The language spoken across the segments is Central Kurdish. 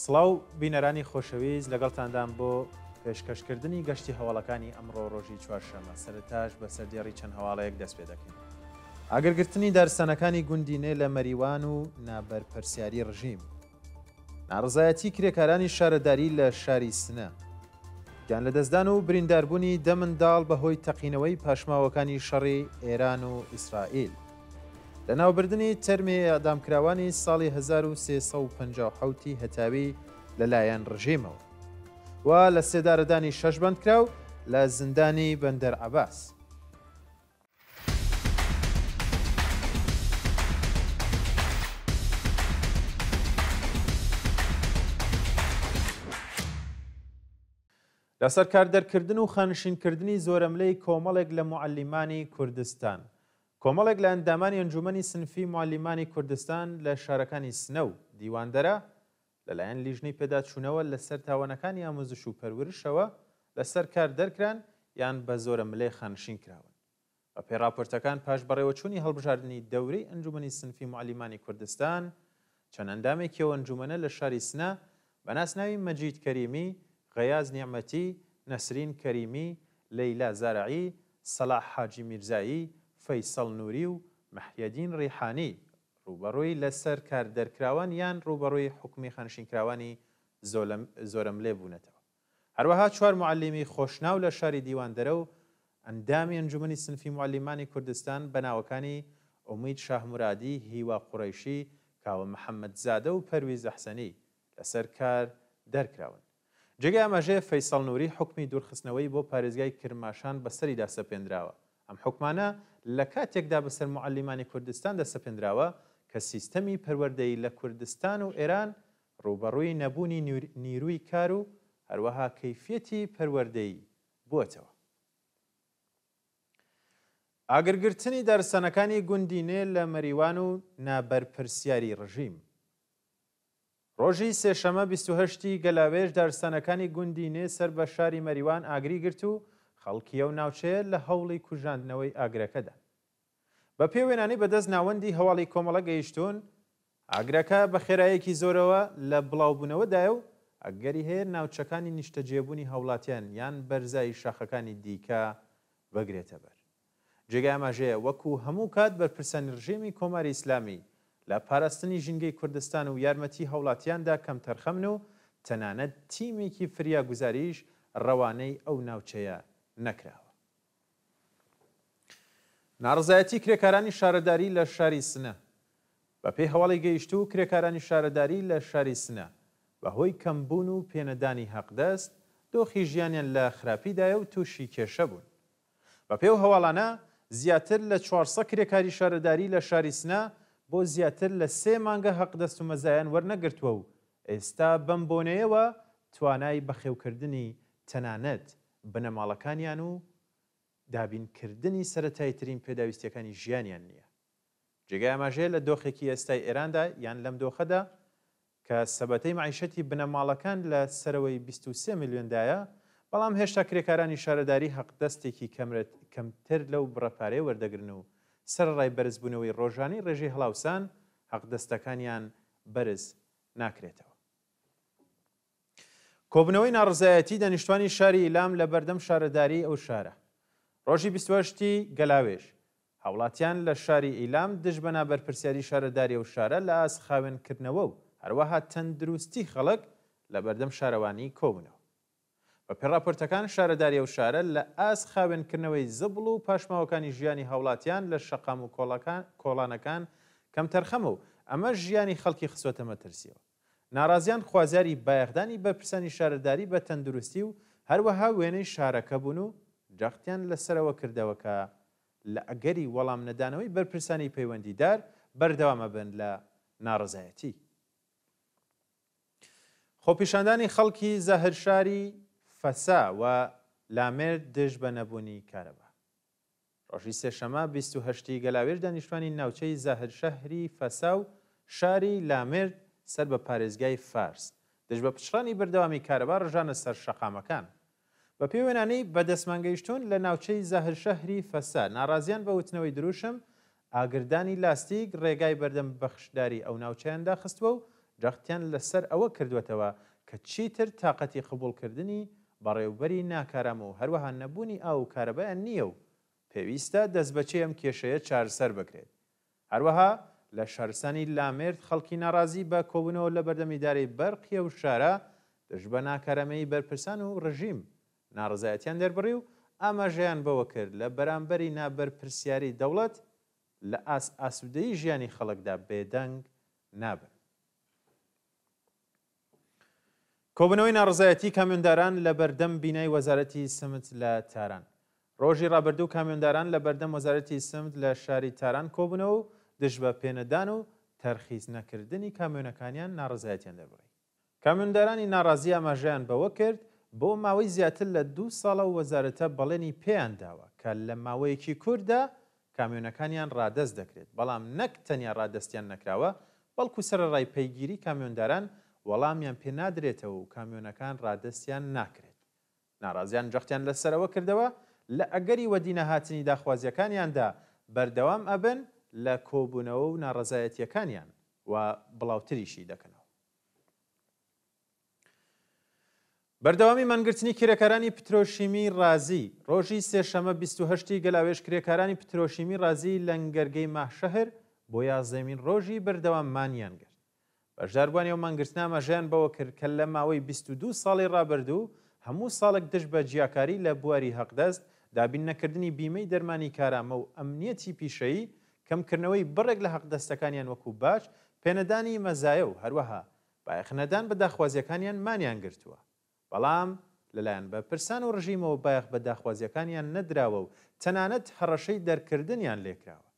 سڵاو بینەرانی خۆشەویست لەگەڵتاندام بۆ پێشکەشکردنی گەشتی هەواڵەکانی ئەمڕۆ ڕۆژی چوارشەمە سەرەتاش بە سەردێڕی چەند هەواڵەیەک دەست پێ دەکەین. ئاگرگرتنی دارستانەکانی گوندی نێ لە مەریوان و نابەرپرسیاری ڕژیم. ناڕەزایەتی کرێکارانی شارەداری لە شاری سنە. گیانلەدەستدان و برینداربوونی دە منداڵ بەهۆی تەقینەوەی پاشماوەکانی شەڕی ئێران و ئیسرائیل. لەناوبردنی تەرمی ئێعدامکراوانی ساڵی 1357 ی هەتاوی لەلایەن ڕژیمەوە و لەسێدارەدانی شەش بەندکراو لە زیندانی بەندەر عەباس. لەسەر کار دەرکردن و خانشینکردنی زۆرەملێی کۆمەڵێک لە موعەلیمانی کوردستان کۆمەڵێک لە ئەندامانی ئەنجوومەنی سنفی موعەلیمانی کوردستان لە شارەکانی سنە و دیواندەرە لەلایەن لیژنەی پێداچوونەوە لەسەر تاوانەکانی ئاموزش و پەرورشەوە لەسەر کار دەرکران یان بە زۆرە ملێ خانشین کراون. بە پێی ڕاپۆرتەکان پاش بەڕێوەچوونی هەڵبژاردنی دەورەی ئەنجومەنی سنفی موعەلیمانی کوردستان چەند ئەندامێکی ئەو ئەنجومەنە لە شاری سنە بە ناسناوی مەجید کەریمی، غەیاز نیعمەتی، نەسرین کەریمی، لەیلا زارعی، سەلاح حاجی میرزایی، فەیسەڵ نوری و مەحیەدین ڕیحانی ڕووبەڕووی لەسەر کار دەرکراوان یان ڕووبەڕووی حوکمی خانشینکراوانی زۆرەملێ بوونەتەوە. هەروەها چوار موعەلیمی خۆشناو لە شاری دیواندەرە و ئەندامی ئەنجومەنی سنفی موعەلیمانی کوردستان بە ناوەکانی ئومید شاهمورادی، هیوا قوڕەیشی، کاوە محەمەدزادە و پەرویز ئەحسەنی لەسەر کار دەرکراون. جێگای ئاماژەیە فەیسەڵ نوری حوکمی دوورخستنەوەی بۆ پارێزگای کرماشان بەسەریدا سەپێندراوە. ئەم حوکمانە لە کاتێکدا بەسەر موعەلیمانی کوردستاندا سەپێندراوە کە سیستەمی پەروەردەیی لە کوردستان و ئێران ڕووبەڕووی نەبوونی نیرووی کار و هەروەها کەیفیەتی پەروەردەیی بووەتەوە. ئاگرگرتنی دارستانەکانی گوندی نێ لە مەریوان و نابەرپرسیاری ڕژیم. ڕۆژی سێشەمە 28 ی گەلاوێژ دارستانەکانی گوندی نێ سەر بە شاری مەریوان ئاگری گرت و خەڵکی ئەو ناوچەیە لە هەوڵی کوژاندنەوەی ئاگرەکەدان. بە پێی وێنانەی بەدەست ناوەندی هەواڵی کۆمەڵە گەیشتوون، ئاگرەکە بە خێراییەکی زۆرەوە لە بڵاوبوونەوەدایە و ئەگەری هەیە ناوچەکانی نیشتەجێبوونی هاوڵاتیان یان بەرزایی شاخەکانی دیکە بگرێتەبەر. جێگای ئاماژەیە وەکو هەموو کات بەرپرسانی ڕژێمی کۆماری ئیسلامی لە پاراستنی ژینگەی کوردستان و یارمەتی هاوڵاتیاندا کەمتەرخەمن و تەنانەت تیمێکی فریاگوزاریش ڕەوانەی ئەو ناوچەیە نەکراوە. ناڕەزایەتی کرێکارانی شارەداری لە شاری سنە بەپێی هەواڵی گەیشتوو کرێکارانی شارەداری لە شاری سنە بەهۆی کەمبوون و پێنەدانی حەقدەست دۆخی ژیانیان لە خراپیدایە و تووشی کێشە بوون. بەپێی ئەو هەواڵانە زیاتر لە 400 کرێکاری شارەداری لە شاری سنە بۆ زیاتر لە سێ مانگە حەقدەست و مەزایان وەرنەگرتووە و ئێستا بەم بۆنەیەوە توانای بەخێوکردنی تەنانەت بنەماڵەکانیان و دابینکردنی سەرەتاییترین پێداویستییەکانی ژیانیان نییە. جێگای ئاماژەیە لە دۆخێکی ئێستای ئێراندا یان لەم دۆخەدا کە سەبەتەی مەعیشەتی بنەماڵەکان لە سەرەوەی 23 ملیۆندایە، بەڵام هێشتا کرێکارانی شارەداری حەقدەستێکی کەمتر لەو بڕە پارەیە وەردەگرن و سەرەڕای بەرزبوونەوەی ڕۆژانەی ڕێژەی هەڵاوسان، حەقدەستەکانیان بەرز ناکرێتەوە. کۆبوونەوەی ناڕەزایەتی دانیشتوانی شاری ئیلام لە بەردەم شارەداریی ئەو شارە. ڕۆژی 28 ی گەلاوێژ، هاوڵاتیان لە شاری ئیلام دژ بە نابەرپرسیاری شارەداری ئەو شارە لە ئاست خاوێنکردنەوە و هەروەها تەندروستی خەڵک لە بەردەم شارەوانی کۆبوونەوە. بەپێی ڕاپۆرتەکان شارەداری ئەو شارە لە ئاست خاوێنکردنەوەی زبڵ و پاشماوەکانی ژیانی هاوڵاتیان لە شەقام و کۆڵانەکان کەمتەرخەمە و ئەمەش ژیانی خەڵکی خستووەتە مەترسییەوە. ناڕازیان خوازیاری بایەخدانی بەرپرسانی شارەداری بە تەندروستی و هەروەها وێنەی شارەکە بوون و جەختیان لەسەرەوە کردەوە کە لە ئەگەری وەڵام نەدانەوەی بەرپرسانی پەیوەندیدار بەردەوام ئەبن لە ناڕەزایەتی. خۆپیشاندانی خەڵکی زاهرشاری فەسا و لامێرد دژ بە نەبوونی کارەبا. ڕۆژی سێشەممە 28 ی گەلاوێژ دانیشتوانی ناوچەی زاهرشەهری فەسا و شاری لامێرد سەر بە پارێزگای فارس دژ بە پچڕانی بەردەوامی کارەبا ڕژانە سەر شەقامەکان. بەپێی وێنانەی بەدەستمانگەیشتوون لە ناوچەی زاهرشەهری فەسا ناڕازیان بە وتنەوەی دروشم ئاگردانی لاستیک ڕێگای بەردەم بەخشداری ئەو ناوچەیان داخستووە و جەختیان لەسەر ئەوە کردووەتەوە کە چیتر تاقەتی قبوڵکردنی بەڕێوبەری ناکارامە و هەروەها نەبوونی ئاو و کارەبایان نییە و پێویستە دەستبەچێ ئەم کێشەیە چارسەر بکرێت. هەروەها لە شارستانی لامێرد خەڵکی ناڕازی بە کۆبوونەوە لە بەردەم ئیدارەی بەرقی ئەو شارە دژ بە ناکارامەیی بەرپرسان و ڕژیم ناڕەزایەتیان دەربڕی و ئاماژەیان بەوە کرد لە بەرامبەری نابەرپرسیاری دەوڵەت لە ئاست ئاسوودەیی ژیانی خەڵکدا بێدەنگ نابن. کۆبوونەوەی ناڕەزایەتی کامیۆنداران لە بەردەم بینای وەزارەتی سمت لە تاران. ڕۆژی ڕابردوو کامیۆنداران لە بەردەم وەزارەتی سمت لە شاری تاران کۆبوونەوە و دژ بە پێنەدان و تەرخیس نەکردنی کامیۆنەکانیان ناڕەزایەتیان دەربڕی. کامیۆندارانی ناڕازی ئاماژەیان بەوە کرد، بۆ ماوەی زیاتر لە دوو ساڵە ئەو وەزارەتە بەڵێنی پێیان داوە کە لە ماوەیەکی کورتدا کامیۆنەکانیان ڕادەست دەکرێت، بەڵام نەک تەنیا ڕادەستیان نەکراوە، بەڵکو سەرەڕای پەیگیری کامیۆنداران وەڵامیان پێ نادرێتەوە و کامیۆنەکان ڕادەستیان ناکرێت. ناڕازیان جەختیان لەسەر ئەوە کردەوە، لە ئەگەری وەدینەهاتنی داخوازییەکانیاندا بەردەوام ئەبن لە کۆبوونەوە و ناڕەزایەتییەکانیان و بڵاوتریشی دەکەنەوە. بەردەوامی مانگرتنی کرێکارانی پترۆشیمی ڕازی ڕۆژی سێشەمە 28 ی گەلاوێژ کرێکارانی پترۆشیمی ڕازی لەنگەرگەی ماهشەهر بۆ یازدەیەمین ڕۆژی بەردەوام مانیان گرت. بەشداربووانی ئەو مانگرتنە ئاماژەیان بەوە کرد کە لە ماوەی 22 ساڵی ڕابردوو هەموو ساڵێک دژ بە جیاکاری لە بواری هەقدەست، دابین نەکردنی بیمەی دەرمانی کارامە و ئەمنیەتی پیشەیی، کەمکردنەوەی بڕێک لە هەقدەستەکانیان وەکوو باج، پێنەدانی مەزایە و هەروەها بایەخنەدان بە داخوازییەکانیان مانیان گرتووە. بەڵام لەلایەن بەرپرسان و ڕژیمەوە بایەخ بە داخوازییەکانیان نەدراوە و تەنانەت هەڕەشەی دەرکردنیان لێکراوە.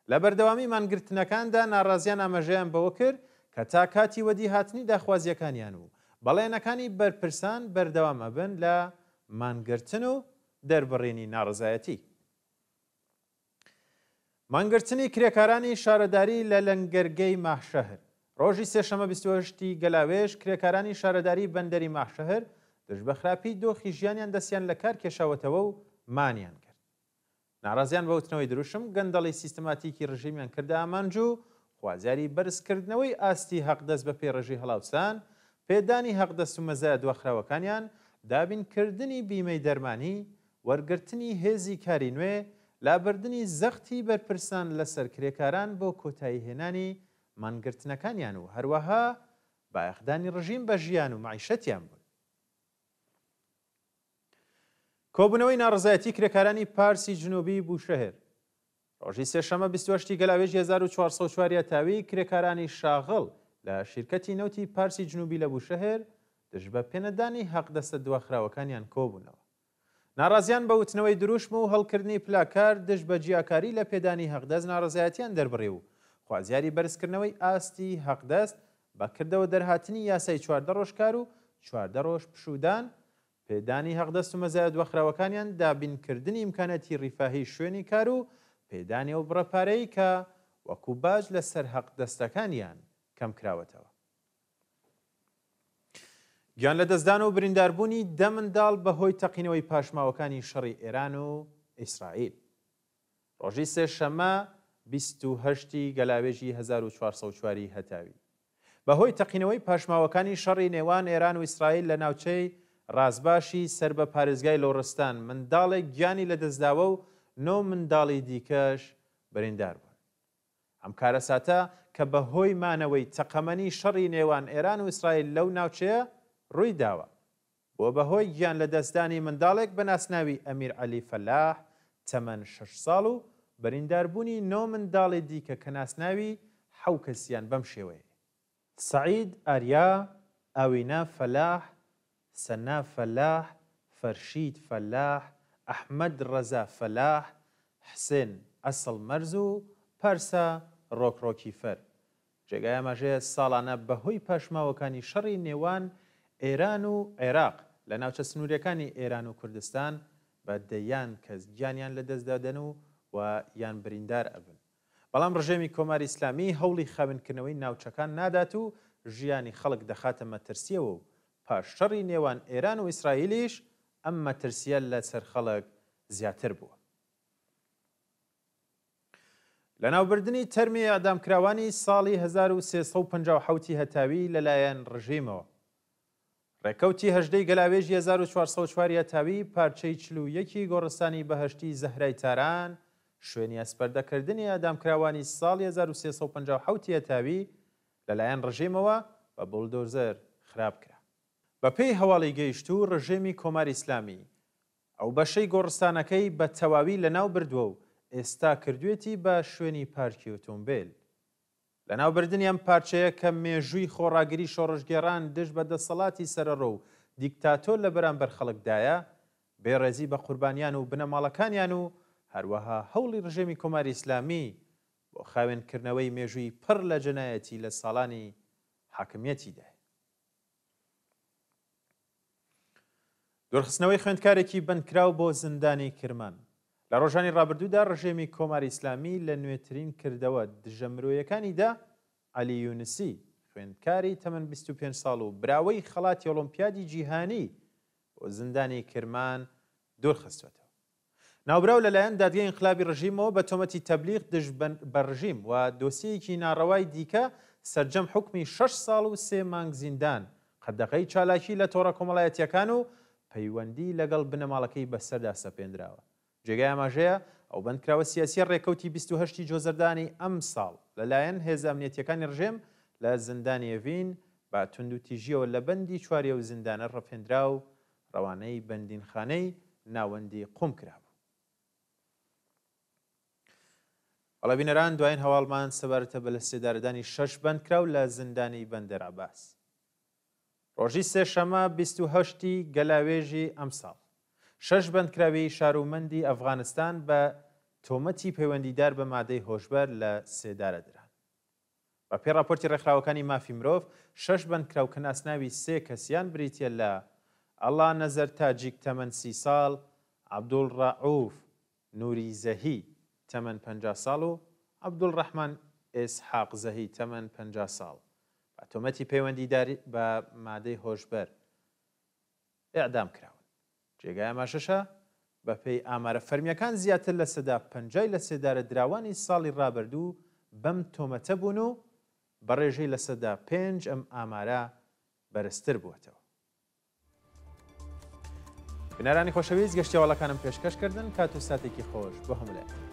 لە بەردەوامی مانگرتنەکاندا ناڕازیان ئاماژەیان بەوە کرد کە تا کاتی وەدیهاتنی داخوازییەکانیان و بەڵێنەکانی بەرپرسان بەردەوام ئەبن لە مانگرتن و دەربڕینی ناڕەزایەتی. مانگرتنی کرێکارانی شارەداری لە لەنگەرگەی ماهشەهر ڕۆژی سێشەمە 28 ی گەلاوێژ کرێکارانی شارەداری بەندەری ماهشەهر دژ بە خراپی دۆخی ژیانیان دەستیان لە کار کێشاوەتەوە و مانیان گرت. ناڕازیان بە وتنەوەی دروشم گەندەڵی سیستماتیکی ڕژیمیان کردە ئامانج و خوازیاری بەرزکردنەوەی ئاستی هەقدەست بە پێی ڕێژەی هەڵاوسان، پێدانی هەقدەست و مەزایا دواخراوەکانیان، دابینکردنی بیمەی دەرمانی، وەرگرتنی هێزی کاری نوێ، لابردنی زەختی بەرپرسان لەسەر کرێکاران بۆ کۆتاییهێنانی مانگرتنەکانیان و هەروەها بایەخدانی ڕژیم بە ژیان و مەعیشەتیان بوون. کۆبوونەوەی ناڕەزایەتی کرێکارانی پارسی جنوبی بوشەهر ڕۆژی سێشەمە 28 ی گەلاوێژی 1404 یەتاوی کرێکارانی شاغڵ لە شیرکەتی نەوتی پارسی جنوبی لە بوشەهر دژ بە پێنەدانی حەقدەستە دواخراوەکانیان کۆبوونەوە. ناڕازیان بە وتنەوەی دروشم و هەڵکردنی پلاکارد دژ بە جیاکاری لە پێدانی حەقدەست ناڕەزایەتیان دەربڕی و خوازیاری بەرزکردنەوەی ئاستی حەقدەست بە کردەوە دەرهاتنی یاسای 14 ڕۆژ کار و 14 ڕۆژ پشوودان، پێدانی حەقدەست و مەزایا دواخراوەکانیان، دابینکردنی ئیمکاناتی ڕیفاهی شوێنی کار و پێدانی ئەو بڕە پارەی کە وەکو باج لەسەر حەقدەستەکانیان کەمکراوەتەوە. گیانلەدەستدان و برینداربوونی دە منداڵ بەهۆی تەقینەوەی پاشماوەکانی شەڕی ئێران و ئیسرائیل. ڕۆژی سێشەممە 28 ی گەلاوێژی 1404 ی هەتاوی بەهۆی تەقینەوەی پاشماوەکانی شەڕی نێوان ئێران و ئیسرائیل لە ناوچەی ڕازباشی سەر بە پارێزگای لوڕستان منداڵێک گیانی لەدەستداوە و نۆ منداڵی دیکەش بریندار بوون. ئەم کارەساتە کە بە هۆی مانەوەی تەقەمەنی شەڕی نێوان ئێران و ئیسرائیل لەو ناوچەیە ڕووی داوە، بووە بە هۆی گیان لە دەستدانی منداڵێک بە ناسناوی ئەمیر عەلی فەلاح تەمەن شەش ساڵ و برینداربوونی نۆ منداڵی دیکە کە ناسناوی حەو کەسیان بەم شێوەیەیە. سەعید ئاریا، ئاوینە فەلاح، سەنا فەلاح، فەرشید فەلاح، ئەحمەد ڕەزا فەلاح، حسێن ئەسڵ مەرز و پارسا ڕۆکڕۆکیفەر. جێگای ئاماژەیە ساڵانە بەهۆی پاشماوەکانی شەڕی نێوان ئێران و عێراق لە ناوچە سنووریەکانی ئێران و کوردستان بە دەیان کەس گیانیان لەدەست دەدەن و و یان بریندار ئەبن. بەڵام ڕژێمی کۆماری ئیسلامی هەوڵی خاوێنکردنەوەی ناوچەکان نادات و ژیانی خەڵک دەخاتە مەترسییەوە و پاش شەڕی نێوان ئێران و ئیسرائیلیش ئەم مەترسییە لەسەر خەڵک زیاتر بووە. لەناوبردنی تەرمی ئێعدامکراوانی ساڵی 1357 ی هەتاوی لەلایەن ڕژیمەوە. ڕێکەوتی هەژدە ی گەلاوێژی 1404 ی هەتاوی پارچەی 41 ی گۆڕستانی بەهەشتی زەهرای تاران شوێنی ئەسپەردەکردنی ئێعدامکراوانی ساڵی 1357 ی هەتاوی لەلایەن ڕژێمەوە بە بوڵدۆزەر خراپ کرا. بەپێی هەواڵی گەیشتوو ڕژێمی کۆماری ئیسلامی ئەو بەشەی گۆڕستانەکەی بە تەواوی لەناو بردووە و ئێستا کردوویەتی بە شوێنی پارکی ئۆتۆمبێل. لەناوبردنی ئەم پارچەیە کە مێژووی خۆڕاگری شۆڕشگێڕان دژ بە دەسەڵاتی سەرەڕۆ و دیکتاتۆر لە بەرامبەر خەڵکدایە، بێڕێزی بە قوربانیان و بنەماڵەکانیان و هەروەها هەوڵی ڕژێمی کۆماری ئیسلامی بۆ خاوێنکردنەوەی مێژووی پڕ لە جەنایەتی لە ساڵانی حاکمیەتیدایە. دوورخستنەوەی خوێندکارێکی بەندکراو بۆ زیندانی کرمان. لە ڕۆژانی ڕابردوودا ڕژێمی کۆماری ئیسلامی لە نوێترین کردەوە دژە مرۆیەکانیدا عەلی یونسی، خوێندکاری تەمەن 25 ساڵ و براوەی خەڵاتی ئۆڵۆمپیادی جیهانی بۆ زیندانی کرمان دوورخستووەتەوە. ناوبراو لەلایەن دادگەی ئینقلابی ڕژیمەوە بە تۆمەتی تەبلیغ دژ بە ڕژیم و دۆسیەیەکی ناڕەوای دیکە سەرجەم حوکمی شەش ساڵ و سێ مانگ زیندان، قەدەغەی چالاکی لە تۆڕە کۆمەڵایەتییەکان و پەیوەندی لەگەڵ بنەماڵەکەی بەسەردا سەپێندراوە. جێگای ئاماژەیە، ئەو بەندکراوە سیاسییە ڕێکەوتی 28 ی جۆزەردانی ئەمساڵ لەلایەن هێزە ئەمنیەتییەکانی ڕژێم لە زیندانی ئێڤین بە توندوتیژییەوە لە بەندی چواری ئەو زیندانە ڕفێندرا و ڕەوانەی بەندینخانەی ناوەندی قوم کرابوو. بەڵێ بینەران دوایین هەواڵمان سەبارەتە بە لەسێدارەدانی شەش بەندکراو لە زیندانی بەندەر عەباس. ڕۆژی سێشەمە 28 ی گەلاوێژی ئەمساڵ شەش بەندکراوی شارومەندی ئەفغانستان بە تۆمەتی پەیوەندیدار بە مادەی هۆشبەر لە سێدارە دران. بە پێی ڕاپۆرتی ڕێکخراوەکانی مافی مرۆڤ، شەش بەندکراو کە ناسناوی سێ کەسیان بریتییە لە، ئەڵا نەزەر تاجیک تەمەن 30 ساڵ، عەبدوڵڕەئوف نوری زەهی تەمەن 50 ساڵ و عەبدوڵڕەحمان ئێسحاق زەهی تەمەن 50 ساڵ، بە تۆمەتی پەیوەندیدار بە مادەی هۆشبەر ئێعدام کراون. جێگای ئاماژەشە، بەپێی ئامارە فەرمییەکان زیاتر 50% ی لەسێدارەدراوانی ساڵی ڕابردوو بەم تۆمەتە بوون و بە ڕێژەی 5% ئەم ئامارە بەرزتر بووەتەوە. بینەرانی خۆشەویست گەشتی هەواڵەکانم پێشکەش کردن، کات و ساتێکی خۆش بۆ هەموو لایەک.